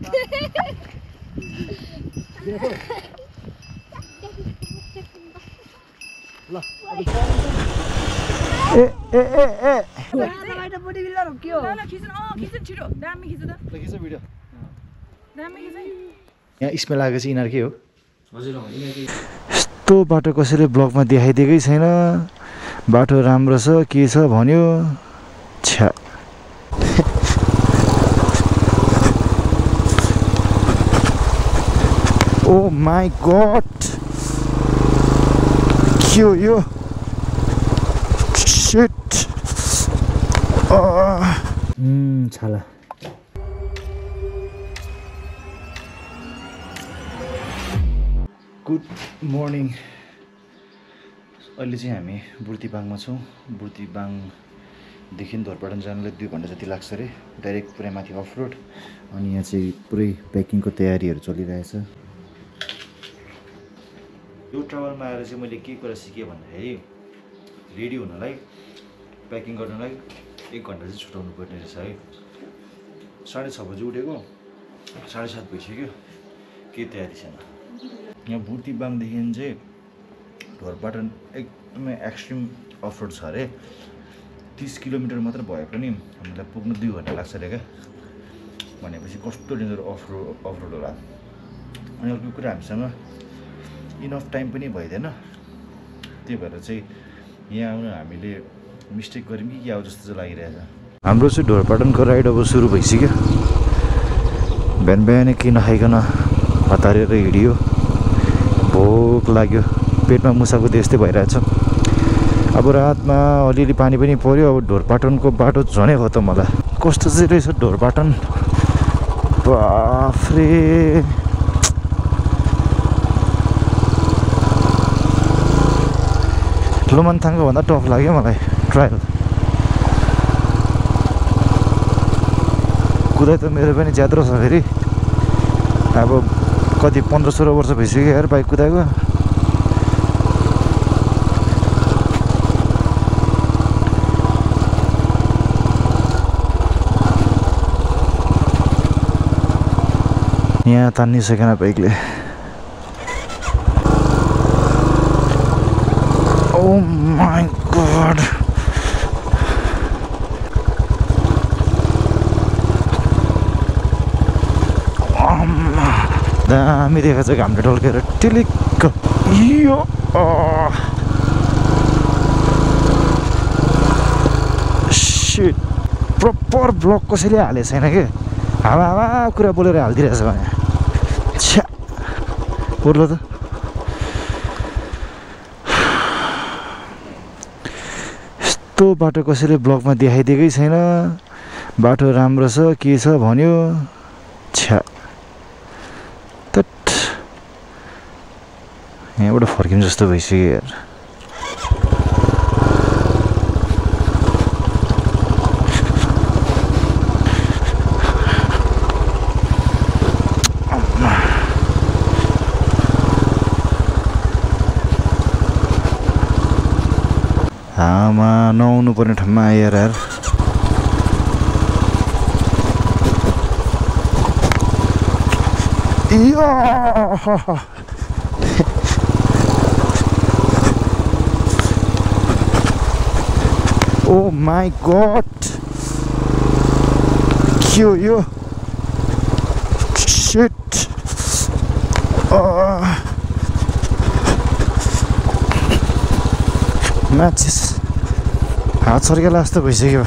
ए ए ए ए तपाईँ body builder हो के हो ल खिच्नु खिच्नु छिटो दामी खिच्नु त ल खिच भिडियो दामी खिच्नु यहाँ स्मेल आएको चाहिँ यिनीहरूकै हो हजुर यस्तो बाटो कसैले ब्लगमा देखाइदिएकै छैन बाटो राम्रो छ के छ भन्यो छ्या ओ माई गॉड के हो यो शिट छाला गुड मर्निङ अहिले चाहिँ हामी बुर्तिबाङमा छौँ बुर्तिबाङदेखि धोरपाटन जानलाई 2 घन्टा जति लाग्छ अरे डाइरेक्ट पुरै माथि अफ रोड अनि यहाँ चाहिँ पुरै प्याकिङको तयारीहरू चलिरहेछ यो ट्राभलमा आएर चाहिँ मैले के कुरा सिकेँ भन्दाखेरि रेडी हुनलाई प्याकिङ गर्नलाई 1 घन्टा चाहिँ छुटाउनु पर्ने रहेछ है 6:30 बजी उठेको 7:30 भइसक्यो केही तयारी छैन यहाँ बुर्तिबाङदेखि चाहिँ धोरपाटन एकदमै एक्सट्रिम अफ रोड छ अरे 30 किलोमिटर मात्र भए पनि हामीलाई पुग्न 2 घन्टा लाग्छ अरे क्या भनेपछि कस्तो डेन्जर अफ रोड होला अनि अर्को कुरा हामीसँग इनफ टाइम पनि भइदिएन त्यही भएर चाहिँ यहाँ आउन हामीले मिस्टेक गऱ्यौँ कि क्या हो जस्तो चाहिँ लागिरहेछ हाम्रो चाहिँ धोरपाटनको राइड अब सुरु भइसक्यो बिहान बिहानै केही नखाइकन हतारेर हिँडियो भोक लाग्यो पेटमा मुसाको त्यस्तै भइरहेछ अब रातमा अलिअलि पानी पनि पर्यो अब धोरपाटनको बाटो झनै हो त मलाई कस्तो चाहिँ रहेछ धोरपाटन बाफ्रे लोमनथाङको भन्दा टफ लाग्यो मलाई ट्रायल कुदाइ त मेरो पनि ज्यात्रो छ फेरि अब कति 15-16 वर्ष भइसक्यो यार बाइक कुदाएको यहाँ तान्निसकेन बाइकले Oh my god दामी देखाएको छ घामले ढल्केर टिलिक्क यो शिट प्रपर ब्लग कसैले हालेको छैन कि हावा कुरा बोलेर हालिदिरहेछ भने छ्या बोल्नु त यस्तो बाटो कसैले ब्लगमा देखाइदिएकै छैन बाटो राम्रो छ के छ भन्यो छ्या यहाँबाट फर्किनु जस्तो भइसक्यो यार आमा नआउनु पर्ने ठाउँमा आएर यार Oh my god के हो यो शिट म्याचेस हात सर्केला जस्तो भइसक्यो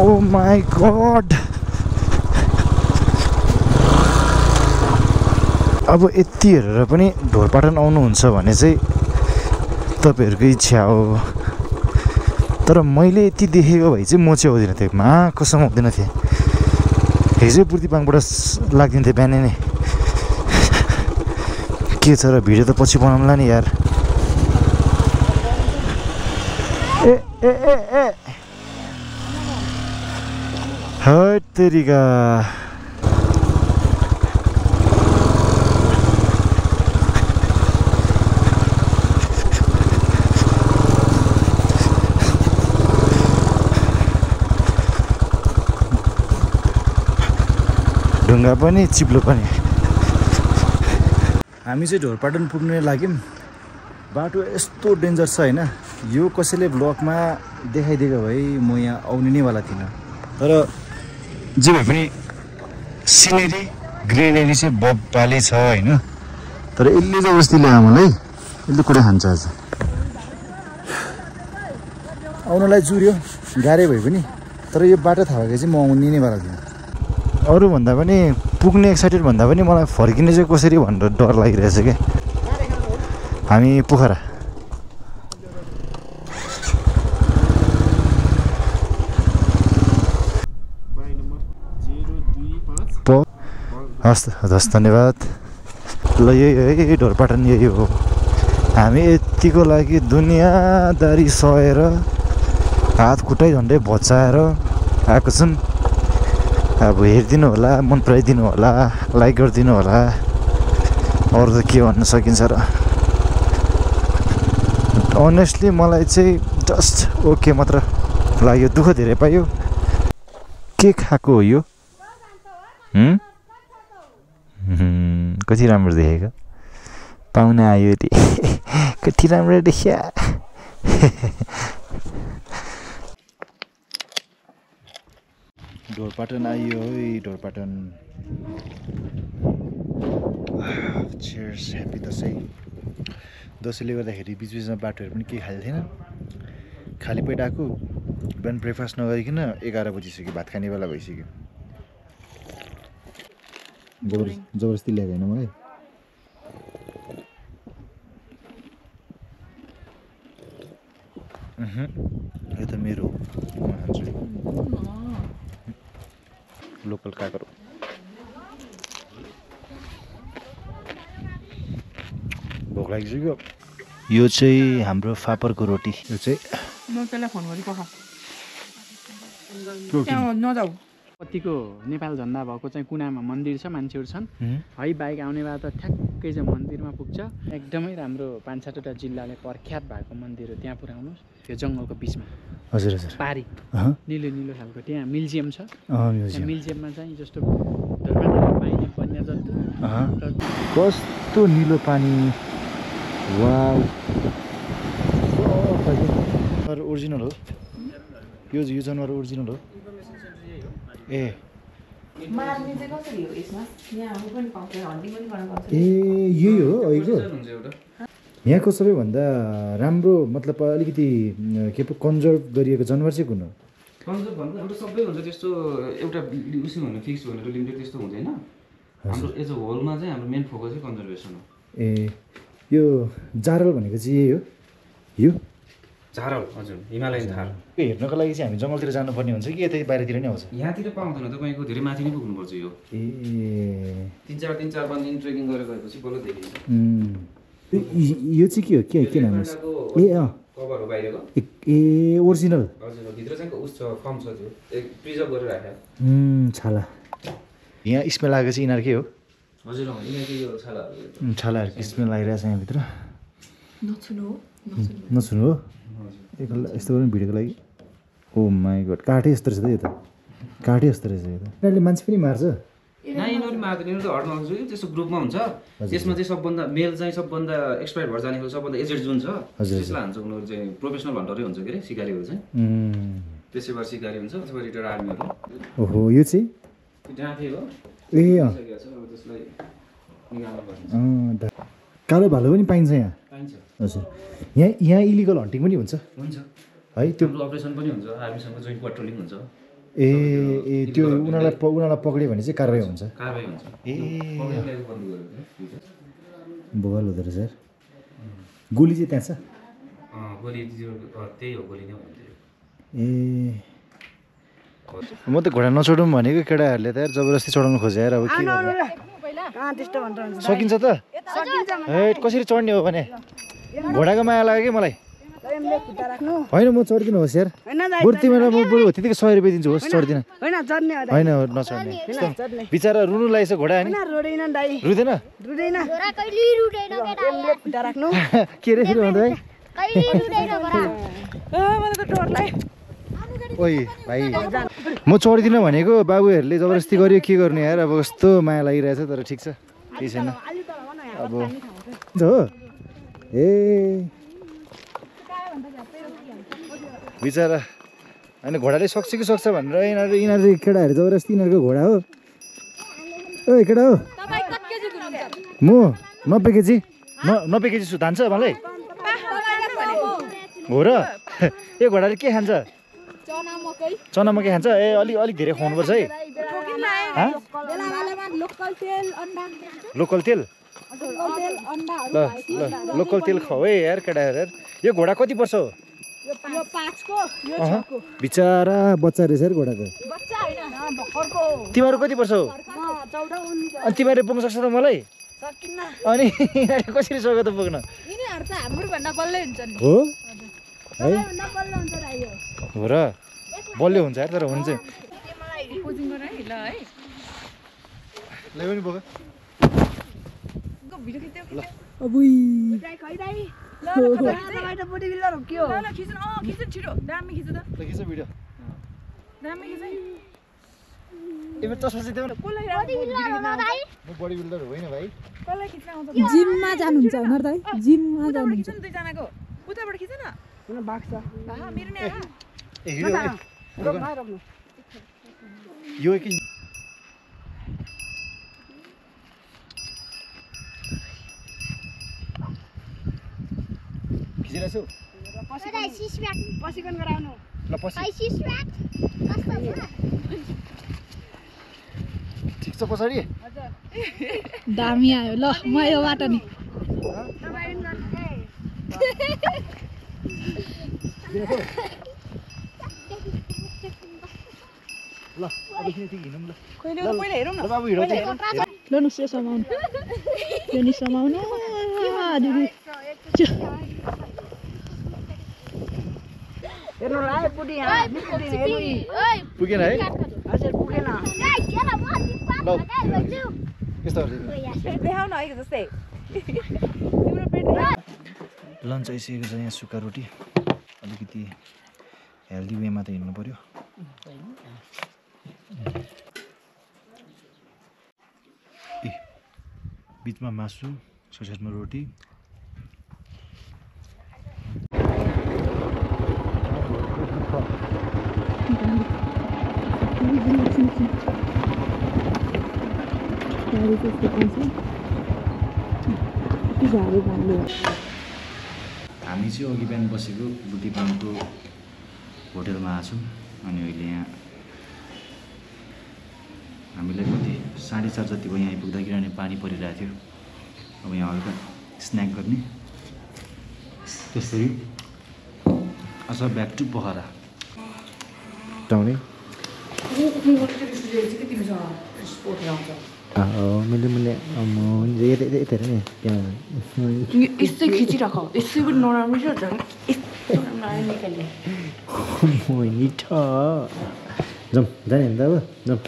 Oh my god अब यति हेरेर पनि धोरपाटन आउनुहुन्छ भने चाहिँ तपाईहरुको इच्छा हो तर मैले यति देखेको भए चाहिँ म चाहिँ आउँदिन थिएँ मा कसम आउँदिन थिएँ हिजो बुर्तिबाङबाट लाग्दिन्थ्यो बिहानै नै के छ र भिडियो त पछि बनाउँला नि यार ए ए ए ए हट तेरिका ढुङ्गा पनि चिप्लो पनि। हामी चाहिँ ढोरपाटन पुग्ने लाग्यौँ। बाटो यस्तो डेन्जर छ होइन, यो कसैले ब्लगमा देखाइदिएको भए म यहाँ आउने नै वाला थिइनँ। तर जे भए पनि सिनेरी ग्रिनेरी चाहिँ बब्बाले छ होइन। तर यसले जबरजस्ती ल्यायो मलाई, यसले कुरा खान्छ आज। आउनलाई जुर्यो, गाह्रै भए पनि, तर यो बाटो थाहा भएपछि चाहिँ म आउने नै वाला थिएँ। अरू भन्दा पनि पुग्ने एक्साइटेड भन्दा पनि मलाई फर्किने चाहिँ कसरी भनेर डर लागिरहेछ क्या। हामी पोखरा हस् हस् धन्यवाद। ल यही है ढोरपाटन, यही हो। हामी यतिको लागि दुनियाँदारी सहेर हात खुट्टै झन्डै भचाएर आएको छौँ। अब हेरिदिनु होला, मन पराइदिनु होला, लाइक गरिदिनु होला, अरू त के भन्न सकिन्छ र। अनेस्टली मलाई चाहिँ जस्ट ओके मात्र लाग्यो। दुःख धेरै पायो। के खाएको हो यो? कति राम्रो देखेको, पाहुना आयो अरे कति राम्रो देखिया। ढोरपाटन आइयो है ढोरपाटन। Cheers, happy Dashain. दसैँले गर्दाखेरि बिचबिचमा बाटोहरू पनि केही खाली थिएन, खाली पेट आएको। बिहान ब्रेकफास्ट नगरिकन 11 बजिसक्यो, भात खाने बेला भइसक्यो। जबरजस्ती ल्याएको होइन मलाई। यो त मेरो लोकल काकर हो। भोक लागिसक्यो। यो चाहिँ हाम्रो फापरको रोटी। यो चाहिँ म त्यसलाई फोन गरी पखाऊ त्यहाँ नजाऊ। कतिको नेपाल झन्डा भएको चाहिँ कुनामा मन्दिर छ, मान्छेहरू छन् है। बाइक आउने बेला त ठ्याक्कै चाहिँ मन्दिरमा पुग्छ। एकदमै राम्रो 5-7वटा जिल्लाले प्रख्यात भएको मन्दिर हो, त्यहाँ पुऱ्याउनुहोस्। त्यो जङ्गलको बिचमा हजुर हजुर पारी निलो निलो खालको त्यहाँ म्युजियम छ। म्युजियममा चाहिँ जस्तो ढोरपाटनमा पाइने वन्यजन्तु कस्तो निलो पानी। वाउ, ओरिजिनल हो यो जनावर, ओरिजिनल हो। ए मार्ने चाहिँ कसरी हो यसमा? यहाँ पनि पाउँछ, हन्डी पनि गर्न पाउँछ। ए यही हो अहिलेको यहाँको सबैभन्दा राम्रो, मतलब अलिकति के पो कन्जर्भ गरिएको जनावर चाहिँ कुन हो? कन्जर्भ भन्दा हाम्रो सबै हुन्छ त्यस्तो एउटा उसी भन्नु फिक्स भनेर लिमिटेड त्यस्तो हुँदैन। हाम्रो एज अ होलमा चाहिँ हाम्रो मेन फोकस चाहिँ कन्जर्भेसन हो। ए यो जारल भनेको चाहिँ यही हो? यो झारल हजुर, हिमालयन थार। हेर्नको लागि चाहिँ हामी जङ्गलतिर जानुपर्ने हुन्छ कि यतै बाहिरतिर नै आउँछ? यहाँतिर पाउँदैन, तपाईँको धेरै माथि नै पुग्नुपर्छ। यो ए 3-4 दिन ट्रेकिङ गरेर गएपछि बल्ल देखिन्छ। यो चाहिँ के हो? के नाम हो? ए कभर हो बाहिरको। ए ओरिजिनल? हजुर, भित्र चाहिँ उस छ, फर्म छ, त्यो प्रिजर्भ गरेर राखेको। छाला यहाँ स्मेल लागेको चाहिँ यिनीहरूकै हो? हजुर, यिनीहरूको यो छालाहरू छालाहरूको स्मेल लागिरहेको छ यहाँभित्र। नछुनु हो यस्तो पनि भिडियोको लागि। ओ माई गड, काठै यस्तो रहेछ त यो त, काठै यस्तो रहेछ यो त। यिनीहरूले मान्छे पनि मार्छ? यिनीहरू मार्दैन, यिनीहरू त हर्डमा हुन्छ कि त्यस्तो ग्रुपमा हुन्छ। त्यसमा चाहिँ सबभन्दा मेल चाहिँ सबभन्दा एक्सपायर भएर जाने सबभन्दा एजेड जुन छ त्यसलाई हान्छ। उनीहरू चाहिँ प्रोफेसनल हन्टरै हुन्छ के अरे, सिकारीहरू चाहिँ। पेसेवर सिकारी हुन्छ अथवा रिटायर्ड आर्मीहरू। ओहो, यो चाहिँ डाँफे हो। ए त्यसलाई निकाल्नु पर्छ। कालो भालु पनि पाइन्छ यहाँ? पाइन्छ हजुर। यहाँ इलिगल हन्टिङ पनि हुन्छ है? त्यो अपरेसन पनि हुन्छ, आर्मीसँग जोइन्ट पेट्रोलिङ हुन्छ। ए त्यो उनीहरूलाई पक्रियो भने चाहिँ कारवाही हुन्छ? कारवाही हुन्छ। ए बवाल हुँदो रहेछ यार। गोली चाहिँ त्यहाँ छ? गोली त्यही हो, गोली नै हुन्छ। ए म त घोडा नचढौँ भनेको, केटाहरूले त यार जबरजस्ती चढाउनु खोजे यार। अब के सकिन्छ त? ए कसरी चढ्ने हो भने? घोडाको माया लाग्यो कि मलाई। होइन म चढ्दिनँ होस् यार, बरु तिमीलाई म बरु त्यतिकै 100 रुपियाँ दिन्छु, होस् चढ्दिनँ। होइन नचढ्ने बिचरा रुनु लागेछ घोडा। नि रुँदैन? के रे फेरि भन्दा है? ओइ भाइ म चढिदिनँ भनेको बाबुहरूले जबरजस्ती गर्यो के गर्ने यार अब कस्तो माया लागिरहेछ तर ठिक छ केही छैन अब हो ए बिचरा होइन घोडाले सक्छ कि सक्छ भनेर यिनीहरू केटाहरू जबरजस्ती यिनीहरूको घोडा हो ओ केटा हो म 90 केजी 90 केजी छु धान्छ मलाई हो र यो घोडाले के खान्छ चना मकै खान्छ ए अलिक धेरै खुवाउनुपर्छ है लोकल तेल ल लोकल तेल खुवाऊ है यार केटाहरू यार यो घोडा कति वर्ष हो बिचरा बच्चा रहेछ यार घोडाको तिमीहरू कति वर्ष हो अनि तिमीहरू पुग्न सक्छ त मलाई अनि कसरी सक्यो त पुग्न हो है हो र बलियो हुन्छ यार तर हुन्छ ल्याउ नि बोका जिममा जानुहुन्छ होइन दाइ जिममा जानुहुन्छ यो कि खिचिरहेछु पसिकन गराउनु ल पछि ठिक छ पछाडि दामी आयो ल म यो बाटो नि ल अबदेखि tik हिँडौँ ल पहिला हेरौँ न बाबु हिँडौ ल न यो समाउनु यो नि समाउनु दिदी हेर्नु ल पुडी यहाँ पुगेन है हजुर पुगेन ल यस्तो देखाउ न है जस्तै लन्च आइसकेको छ यहाँ सुक्खा रोटी अलिकति हेल्दी वेमा त हिँड्नु पर्यो ए बिचमा मासु साइडमा रोटी हामी चाहिँ अघि बिहान बसेको बुद्धिपाङको होटेलमा आछौँ अनि अहिले यहाँ हामीलाई कति 4:30 जति भयो यहाँ आइपुग्दा किनभने पानी परिरहेको थियो अब यहाँ हल्का स्न्याक गर्ने त्यसरी अझ ब्याक टु पोखरा टाउने मैले यता हेर नि त्यहाँ यस्तै खिचिराख यसै पनि नराम्रो छ झन् यस्तो निकाल्ने जाउँ जाने नि त अब जाउँ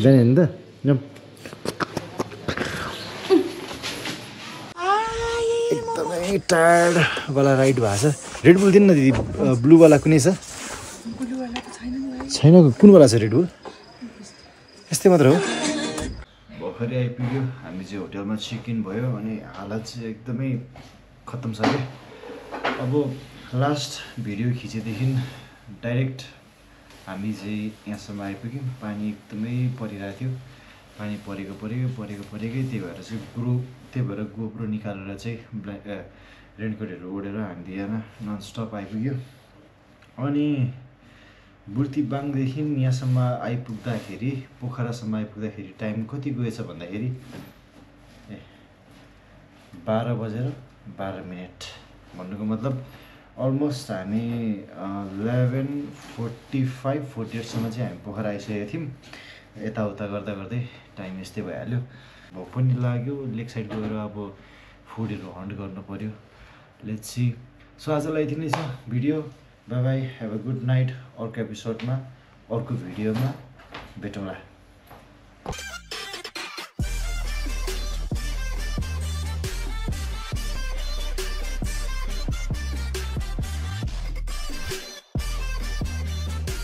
जाने नि त जाउँ एकदमै टायर्डवाला राइड भएको छ रेड बुल दिनु न दिदी ब्लूवाला कुनै छ छैन कुनवाला छ रेड बुल यस्तै मात्र हो भर्खरै आइपुग्यो हामी चाहिँ होटेलमा चेक इन भयो अनि हालत चाहिँ एकदमै खत्तम छ क्या अब लास्ट भिडियो खिचेदेखि डाइरेक्ट हामी चाहिँ यहाँसम्म आइपुग्यौँ पानी एकदमै परिरहेको थियो पानी परेकै त्यही भएर चाहिँ गोप्रो निकालेर चाहिँ रेनकोटहरू ओढेर हामी यहाँ ननस्टप आइपुग्यो अनि बुर्तिबाङदेखि यहाँसम्म आइपुग्दाखेरि पोखरासम्म आइपुग्दाखेरि टाइम कति गएछ भन्दाखेरि 12:12 भन्नुको मतलब अलमोस्ट हामी 11:45-48सम्म चाहिँ हामी पोखरा आइसकेका थियौँ यताउता गर्दै टाइम यस्तै भइहाल्यो भोक पनि लाग्यो लेक साइड गएर अब फुडहरू हन्ट गर्नु पर्यो लेट्स सी सो आजलाई यति नै छ video by by have a good night अर्को एपिसोडमा अर्को भिडियोमा भेटौँला